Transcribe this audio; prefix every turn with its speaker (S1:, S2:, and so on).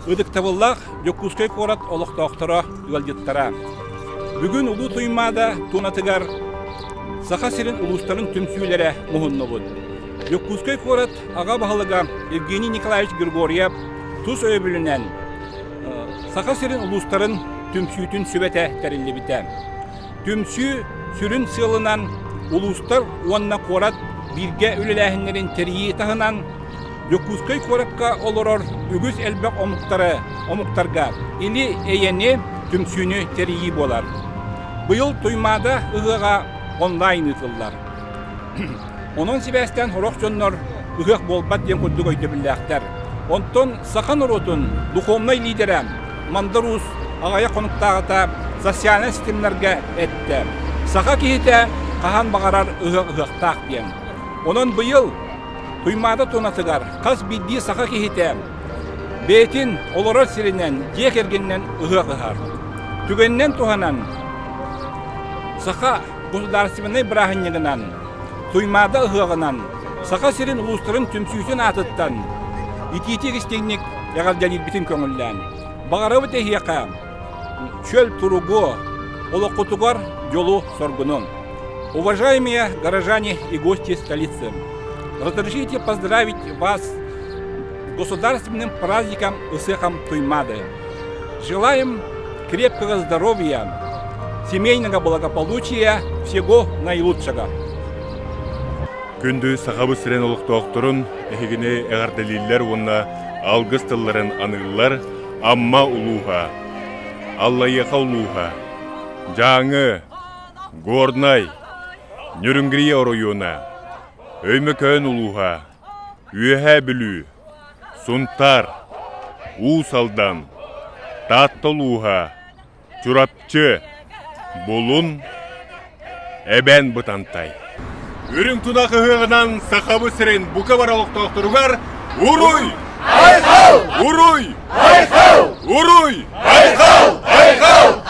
S1: Ытыктабыллаах Дьокуускай куорат олохтоохторо, ыалдьыттара! Бүгүн Улуу Туймаада туонатыгар Саха сирин улуустарын түмсүүлэрэ муһуннубут. Дьокуускай куорат аҕа баһылыга Евгений Николаевич Григорьев тус өйөбүлүнэн Саха сирин улуустарын түмсүүтүн сүбэтэ тэриллибитэ. Түмсүү сүрүн сыалынан улуустар уонна куорат бииргэ үлэлээһиннэрин тэрийии таһынан Дьокуускай куоракка олорор үгүс элбэх омуктары омуктарга или-эйэни түмсүүнү тэрийии буолар. Быйыл Туймаада ыһыаҕа онлайн ыытыллар. Онон сибээстээн сорох дьоннор ыһыах буолбат диэн курдук өйдөбүллээхтэр. Онтон саха норуотун духовнай лидерэ Мандар Уус аҕыйах хонуктааҕыта социальнай ситимнэргэ эттэ: «Саха киһитэ хаһан баҕарар ыһыах ыһыахтаах» диэн. Онон быйыл Туймаада туонатыгар хас биирдии саха киһитэ бэйэтин олорор сиринэн, дьиэ кэргэнинэн ыһыах ыһар. Түгэнинэн туһанан саха государственнай бырааһынньыгынан, Туймаада ыһыаҕынан Саха сирин улуустарын түмсүүтүн аатыттан итиитик истиҥник эҕэрдэлиирбитин көҥүллээн, баҕарабыт эһиэхэ чөл туругу, олоххутугар дьолу-соргуну. Уважаемые горожане и гости столицы, разрешите поздравить вас с государственным праздником Ысыахом Туймады. Желаем крепкого здоровья, семейного благополучия, всего наилучшего.
S2: Күндү Сахабыт сирин олохтоохторун эһигини эҕэрдэлииллэр уонна алгыс тылларын аныыллар Амма улууһа, Аллайыаха улууһа, Дьааҥы, Горнай, Нюрнгрия оройуона, Өймөкөөн улууһа, Үөһээ Бүлүү, Сунтаар, Уус Алдан, Таатта улууһа, Чурапчы, Булун, Эбээн Бытантай. Үрүҥ тунах ыһыаҕынан Сахабыт сирин бука бары олохтоохторугар Уруй! Айхал! Уруй! Айхал! Уруй! Айхал! Айхал!